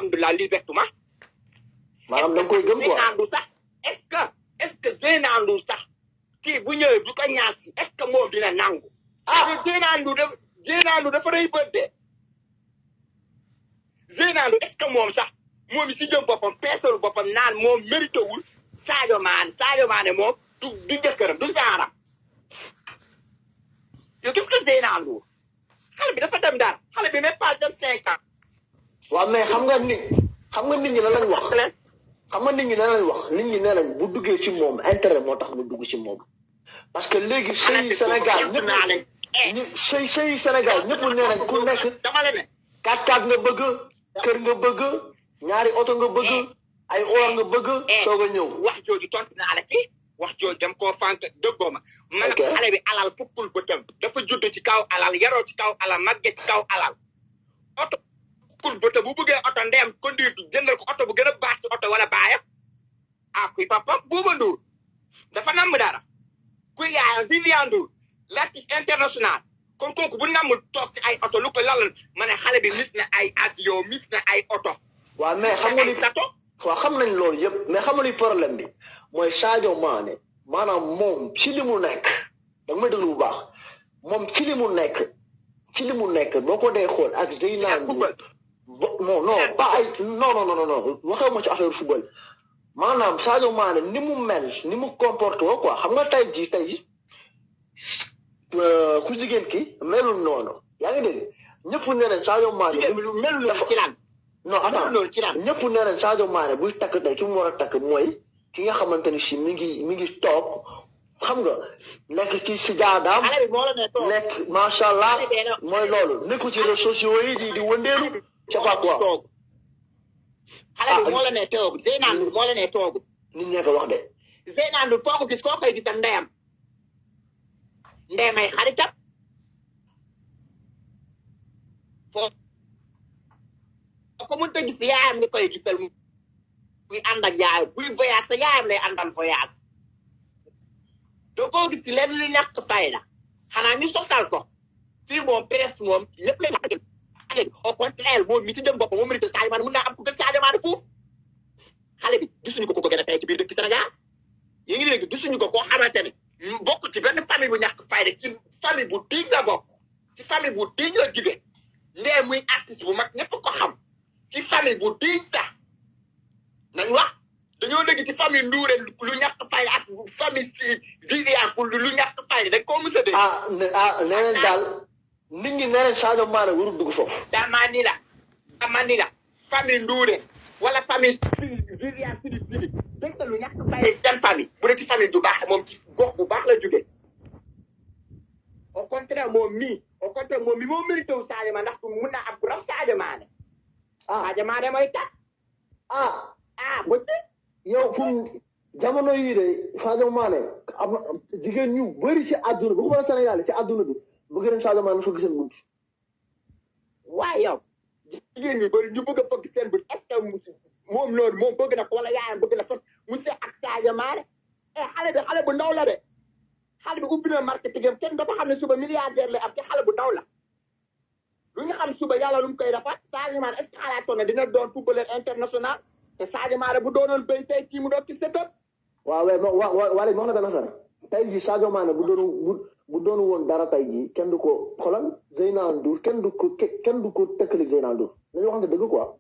alhamdulilah lii bettu ma. maanaam da nga koy gëm quoi Zeyna Ndour sax est-ce que Zeyna Ndour sax kii bu ñëwee du ko ñaan si est-ce que moom dina nangu. Zeyna Ndour dafa rëy bët de. Zeyna Ndour est-ce que moom sax moom si jëm boppam peesalu boppam naan moom mérité wul Sadio Mané moom du jëkkëram du jaaram. yow gis nga Zeyna Ndour xale bi dafa dem daal xale bi même pas 25 ans. waaw mais xam nga nit ñi lan lañ wax xam nga nit ñi lan lañ wax nit ñi nee nañ bu duggee ci moom intérêt moo tax mu dugg ci moom parce que léegi sëy Sénégal ñëpp sëy Sénégal ñëpp nee nañ ku nekk dama la ne 4x4 nga bëgg kër nga bëgg ñaari oto nga bëgg ay or nga bëgg soog a ñëw wax jooju tontu naa la ci wax jooju dem koo fànk dëggoo ma man xale bi alal fukkul bëtam dafa judd ci kaw alal yaroo ci kaw alal màgge ci kaw alal oto fukkul bëtam bu bëggee oto ndeyam conduite jëndal ko oto bu gën a baax ci oto wala baayam kuy papa Bouba Ndour dafa namm dara kuy yaayam Viviane Ndour l'artiste international kon kooku bu nammul toog ci ay oto lu ko lalal ma ne xale bi mis na ay avion mis na ay oto waaw mais xam nga li waaw xam nañ loolu yëpp mais xam nga li problème bi mooy Sadio Mané maanaam moom ci li mu nekk da nga may déglu bu baax moom ci li mu nekk boo ko dee xool ak Zeyna Ndour non pas ay non waxee ma ci affaire football maanaam Sadio Mané ni mu mel ni mu comporté woo quoi xam nga tey ji ku jigéen ki melul noonu yaa ngi dégg ñëpp nee nañ Sadio Mané melul dafa ci lan non attends ñëpp nee nañ Sadio Mané buy takk tey ki mu war a takk mooy ki nga xamante ni si mi ngi toog xam nga nekk ci si jaadaam nekk macha allah mooy loolu nekku ci réseaux sociaux yi di wëndeelu c'est pas quoi. xale bi moo la ne toog Zeyna Ndour moo la ne toog. nit ñee ko wax de. Zeyna Ndour foo ko gis koo koy gis ak ndeyam ndeyam ay xaritam foo ko mënta gis yaayam nga koy gisal muy ànd ak yaayam buy voyage sa yaayam lay àndal voyage doo ko gis ci lenn lu ñàkk fayda xanaa ñu sosal ko fii moom presse moom lépp lay wax au contraire moom mi ci dem boppam moom mérite Sadio Mané mën naa am ku gën Sadio Mané foofu xale bi gisuñu ko ku ko gën a tey ci biir dëkk Sénégal yéen ngi léegi gisuñu ko koo xamante ne bokk ci benn famille bu ñàkk fayda ci famille bu diñ la bokk ci famille bu diñ la jóge ndee muy artiste bu mag ñëpp ko xam ci famille bu diñ sax nañ wax dañoo dégg ci famille Ndouré lu ñàkk fayda ak famille si Viviane pour lu ñàkk fayda dañ koo mos a dégg nee nañ daal nit ñi nee nañ Sadio Mané warul dugg foofu dama ni la famille Ndouré wala famille Viviane Sidi dégg nga lu ñàkk fayda seen famille bu dee ci famille du baax moom ci gox bu baax la jógee au contraire moom mi moo mérité wu Sadio Mané ndax mun naa am ku raw Sadio Mané Sadio Mané mooy kat ba yow fu jamono yii de Sadio Mané am jigéen ñu bëri ci àdduna bu ko mën a Sénégal ci àdduna bi bëgg nañ Sadio Mané fëgg seen bunt waaye yow jigéen ñi bëri ñu bëgg a fëgg seen bunt est-ce que moom loolu moom bëgg na ko wala yaayam bëgg na sos mu se ak Sadio Mané xale bu ndaw la de xale bi ubbi na marketing am kenn dafa xam ne suba milliardaire lay am te xale bu ndaw la lu ñu xam suba yàlla lu mu koy defar Sadio Mané est-ce que xalaatoon na dina doon footballeur international te Sadio Mané bu doonoon béy tey kii mu doon ci sëtëm waaw wala wax na benn affaire tey jii Sadio Mané bu doonu woon dara tey jii kenn du ko xolal Zeyna Ndour kenn du ko tëkkali Zeyna Ndour dañu wax ne dëgg quoi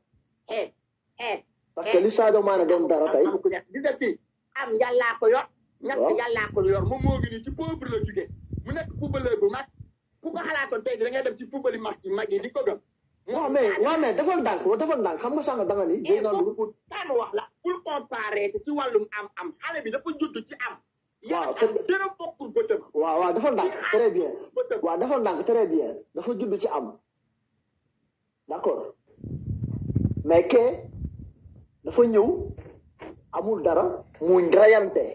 parce que li Sadio Mané doon dara tey gis nga fii am yàllaa ko yor ñàkk yàllaa ko yor moom moo ngi nii ci pauvre la jógee mu nekk footballeur bu mag ku ko xalaatoon tey jii da ngay dem ci football yi mag yi di ko gëm waaw mais defal ndànk xam nga sànq da nga ni Zeyna Ndour kaa ma wax la pour comparer te ci wàllum am xale bi dafa judd ci am waaw dara bokkul bëtëm waaw defal ndànk très bien waaw defal ndànk très bien dafa judd ci am d'accord mais que dafa ñëw amul dara mu rayante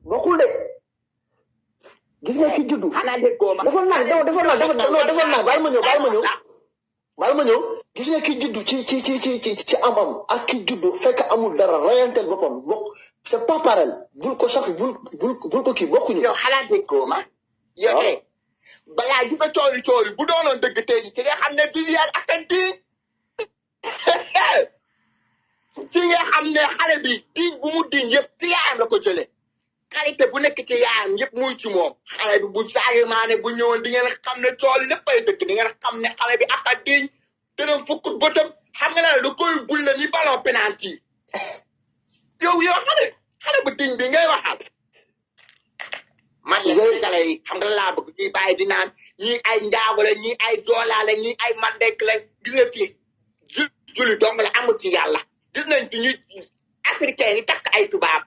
bokkul de gis nga ki juddu defal ndànk baal ma ñëw gis nga ki juddu ci am ak ki juddu fekk amul dara rayanteel boppam c'est pas pareil bul ko sax bul ko kii bokkuñu. yow xalaat déggoo ma. yow de balaa ji fa cooyu bu doonoon dëgg tey ji ci nga xam ne Viviane ak ci nga xam ne xale bi diñ bu mu diñ yëpp ci yaayam la ko jëlee qualité bu nekk ci yaayam yëpp muy ci moom xale bi bu Sadio Mané bu ñëwoon di ngeen xam ne tool yi lépp ay dëkk di ngeen xam ne xale bi ak a diñ dana fukkut bëtam xam nga ne da koy bulle ni ballon penalty yow xale bu diñ bi ngay waxal man la Sénégalais yi xam nga laa bëgg ñuy bàyyi di naan ñii ay njaago la ñii ay joolaa la ñii ay mandek la gis nga fii julli dong la amul ci yàlla gis nañ fi ñuy africain yi takk ay tubaab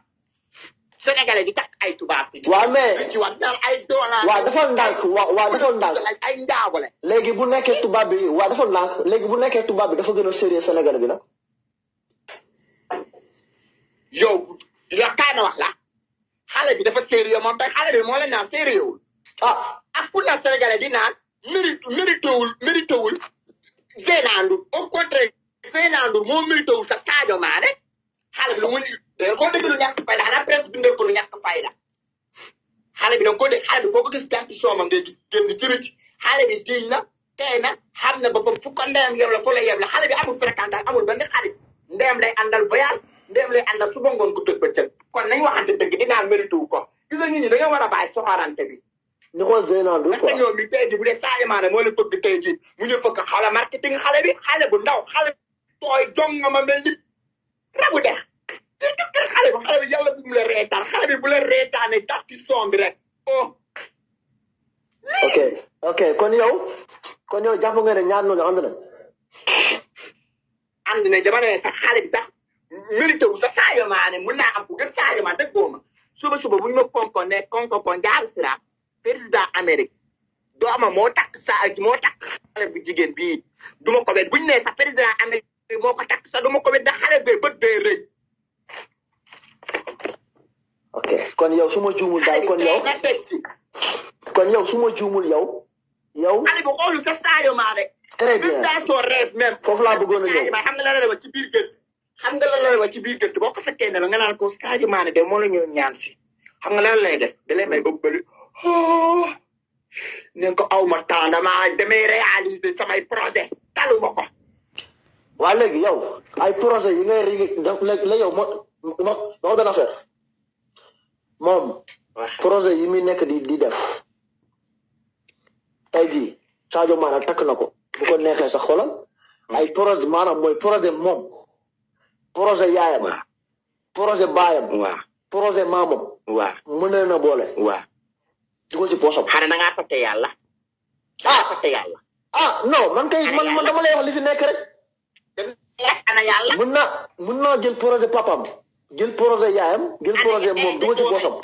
sénégalais di takk ay tubaab waaw mais ci wax naan ay joolaa waaw dafa ndànk waaw dafa ndànk ay njaago la léegi bu nekkee tubaab bi waaw dafa ndànk léegi bu nekkee tubaab bi dafa gën a sérieux sénégalais bi nag yow kaay ma wax la xale bi dafa sérieux moom tey xale bi moo leen naan sérieux wul ak pour la sénégalais di naan mérité wul Zeynaandur au contraire Zeynaandur moo mérité wul sa Sadio Mané xale bi lu mu da ko dégg lu ñàkk fayda xanaa presse bindal ko lu ñàkk fayda xale bi da ko dégg xale bi foo ko gis jànti soomam ngay gis génn ci biti xale bi diñ na tey na xam na boppam fu ko ndeyam yeb la fu la yeb la xale bi amul fréquentation amul benn xarit ndeyam lay àndal voyage ndeyam lay àndal suba ngoon ko tëj ba cëg kon nañ waxante dëgg di naan mérité wu ko gis nga nit ñi da nga war a bàyyi soxorante bi ñu xool Zeynaandur quoi ñoom mi tey ji bu dee Sadio Mané moo la fëgg tey ji mu ñu fëgg xala marketing xale bi xale bu ndaw xale tooy jong nga ma mel ni rabu dex xale bi yàlla bu mu la reetaan xale bi bu la reetaane tax ci son bi rek ok kon yow jàpp nga ne ñaar ñooñu ànd nañ dama ne sax xale bi sax mérité wu sa Sadio Mané mun naa am bu gën Sadio Mané dëggoo ma suba bu ñu ma konkon jaaru sira président Amérique dooma moo takk xale bu jigéen bii duma ko wet bu ñu nee sax président Amérique moo ko takk sax duma ko wet da xale bee bët bee rëy ok kon yow su ma juumul daal kon yow su ma juumul yow xale bi xoolu sa Sadio Mané très bien dans son rêve même foofu laa bëggoon a ñëw xam nga la la wax ci biir gënt boo ko fekkee ne la nga naan ko Sadio Mané de moo la ñëw ñaan si xam nga lan lay def da lay may bëgg bëli ne ko aw ma temps damay réaliser samay projet talu ma ko waa léegi yow ay projet yi ngay la yow moo dana faire moom projet yi muy nekk di def tey jii Sadio Mané takk na ko bu ko neexee sax xoolal ay projet maanaam mooy projet moom projet yaayam projet baayam projet maamam mën na leen a boole dugal ci poosam xanaa da ngaa fàtte yàlla non man dama lay wax li fi nekk rek ana yàlla mën naa jël projet papam jël projet yaayam jël projet moom dugal ci poosam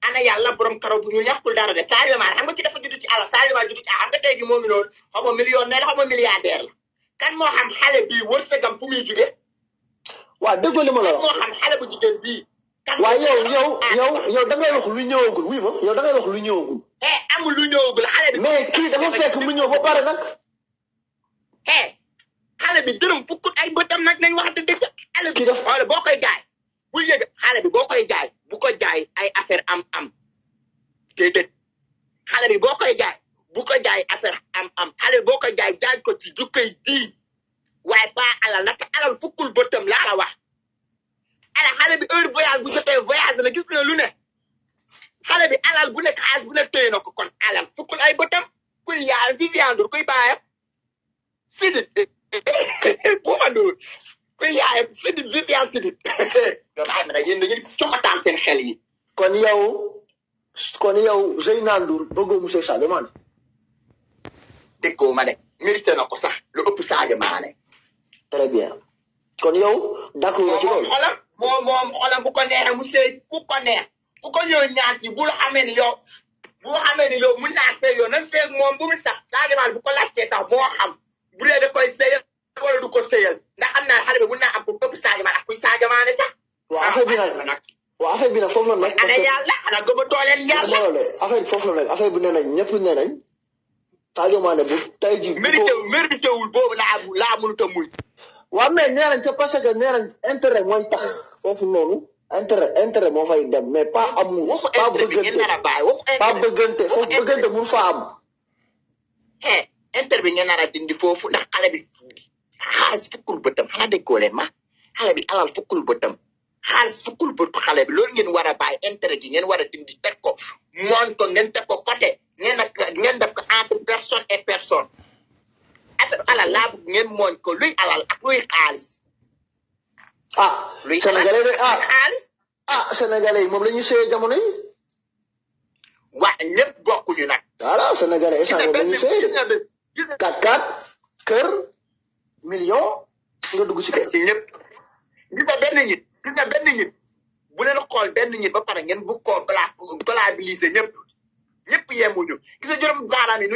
ana yàlla borom karaw bu ñu ñàkkul dara de Sadio Mané xam nga ci dafa judd ci àll Sadio Mané judd ci xam nga tey gi moo ngi noonu xaw ma millionnaire xaw ma milliardaire la kan moo xam xale bii wërsëgam fu muy jugee waaw déggoo li ma la wax moo xam xale bu jigéen bii waaw yow da ngay wax lu ñëwagul oui ma yow da ngay wax lu ñëwagul amul lu ñëwagul xale bi mais kii dafa fekk mu ñëw ba pare nag xale bi dërëm fukkut ay bëtam nag nañ wax dëgg xale bi xoole boo koy jaay bul yëg xale bi boo koy jaay bu ko jaay ay affaire am déedéet xale bi boo koy jaay bu ko jaay affaire am xale bi boo koy jaay ko ci jukkay dii waaye pas alal naka alal fukkul bëtam laa la wax xale bi heure voyage bu jotee voyage na gis na lu ne xale bi alal bu nekk xaalis bu ne téye na ko kon alal fukkul ay bëtam kuy yaay Viviane Ndour kuy baayam Sidit Boumandour kuy yaayam Sidit Viviane Sidit nga bàyyi ma nag yéen dañuy coxataan seen xel yi kon yow Zeynaandur Ndour bëggoo mu sëy Sadio Mané déggoo ma de mérité na ko sax lu ëpp Sadio Mané très bien kon yow d'accord ci loolu moom xolam bu ko neexee mu sëy ku ko neex ku ko ñëw ñaat yi bu xamee ni yow mun naa sëy yow na sëy moom bu mu sax Sadio Mané bu ko laajtee sax moo xam bu dee da koy sëyal wala du ko sëyal ndax xam naa xale bi mun naa am ku ëpp Sadio Mané ak kuy Sadio Mané sax waaw affaire bi nag foofu la nag ana yàlla ana gëma tooleen yàlla affaire bi foofu la nag affaire bi nee nañ ñëpp nee nañ Sadio Mané bu tey ji mérité wul boobu laa mënut a muñ waaw mais nee nañ c'est parce que nee nañ intérêt mooy tax foofu noonu intérêt moo fay dem mais pas amu pas bëggante foofu bëggante mun fa am intérêt bi ngeen nar a dindi foofu ndax xale bi xaalis fukkul bëtam xanaa déggoo leen ma xale bi alal fukkul bëtam xaalis fukkul bëtu xale bi loolu ngeen war a bàyyi intérêt gi ngeen war a dindi teg ko mooñ ko ngeen teg ko côté ngeen def ko entre personne et personne affaire alal laa bëgg ngeen mooñ ko luy alal ak luy xaalis luy sénégalais de xaalis sénégalais yi moom la ñuy sëyee jamono yi waa ñëpp bokkuñu nag voilà sénégalais échange moom la ñuy sëyee 4-4 kër million nga dugg si kër ñëpp gis nga benn nit bu leen xool benn nit ba pare ngeen bu ko globaliser ñëpp yemuñu gis nga juróom baaraam yi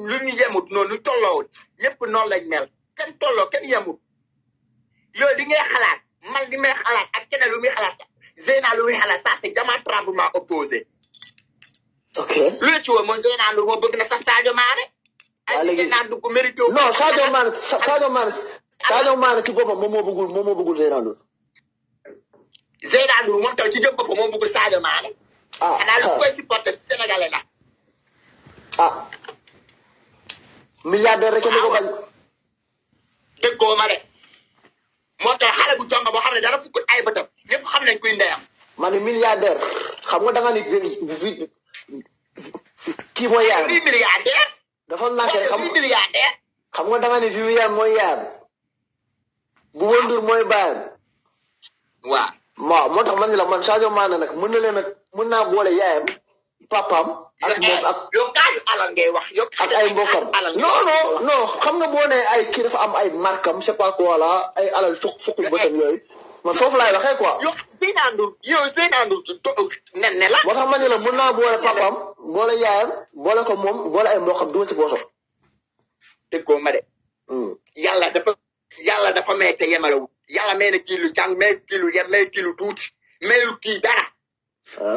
lu ñu yemut noonu tolloowul ñëpp noonu lañ mel kenn tolloo kenn yemut yow li ngay xalaat man li may xalaat ak keneen lu muy xalaat Zeyna lu muy xalaat ça c'est diamétralement opposé ok lu la ci woon mooy Zeyna lu moo bëgg na sax Sadio Mané ay léegi naa dugg mérito non Sadio Mané ci boppam moom moo bëggul Zeyna Ndour Zeyna Ndour moom taw ci jëm boppam moo bëggul Sadio Mané xanaa lu koy supporter sénégalais la milliardaire rek ko bañ déggoo ma de moo tax xale bu jonga boo xam ne dara fukkut ay bëtam ñëpp xam nañ kuy ndeyam ma ne milliardaire xam nga da nga ni kii mooy yaayam milliardaire dafa nànk rek milliardaire xam nga da nga ni Viviane mooy yaayam Bouba Ndour mooy baayam waaw moo tax man ni la man Sadio Mané nag mën naa boole yaayam papaam ak moom ak yow kaaju alal ngay wax yow ak ay mbokkam non xam nga boo nee ay kii dafa am ay markam c'est pas quoi là ay alal fukk bëtam yooyu man foofu laay waxee quoi yow Zeyna Ndour nen ne la moo tax man ni la mën naa boole papaam boole yaayam boole ko moom boole ay mbokkam duma ci boosam déggoo ma de yàlla dafa may te yemalewul yàlla may na kii lu jàng may kii lu yem may kii lu tuuti mayul kii dara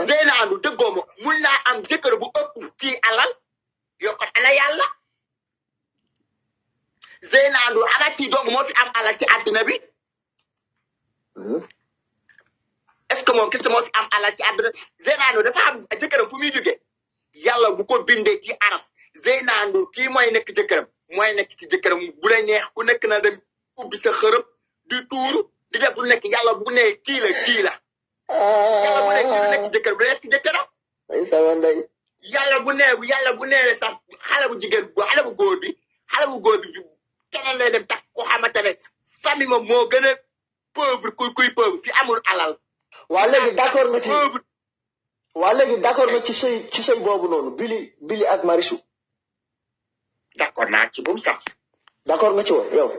Zeyna Ndour déggoo ma mun naa am jëkkër bu ëpp kii alal yokkat ana yàlla Zeyna Ndour ana kii dong moo fi am alal ci àdduna bi est-ce que moom kese moo fi am alal ci àdduna Zeyna Ndour dafa am jëkkëram fu muy jógee yàlla bu ko bindee ci aras Zeyna Ndour kii mooy nekk jëkkëram mooy nekk ci jëkkëram bu lay neex ku nekk na dem ubbi sa xërëb di tuuru di def lu nekk yàlla bu ne kii la yàlla bu ne kii lu nekk jëkkër bu nekk jëkkëram yàlla bu ne sax xale bu góor bi keneen lay dem tax ko xamante ne famille moom moo gën a pauvre kuy pauvre fi amul alal waa léegi d'accord nga ci sëy boobu noonu Billy ak Marichou d'accord naa ci boobu sax d'accord nga ci woon yow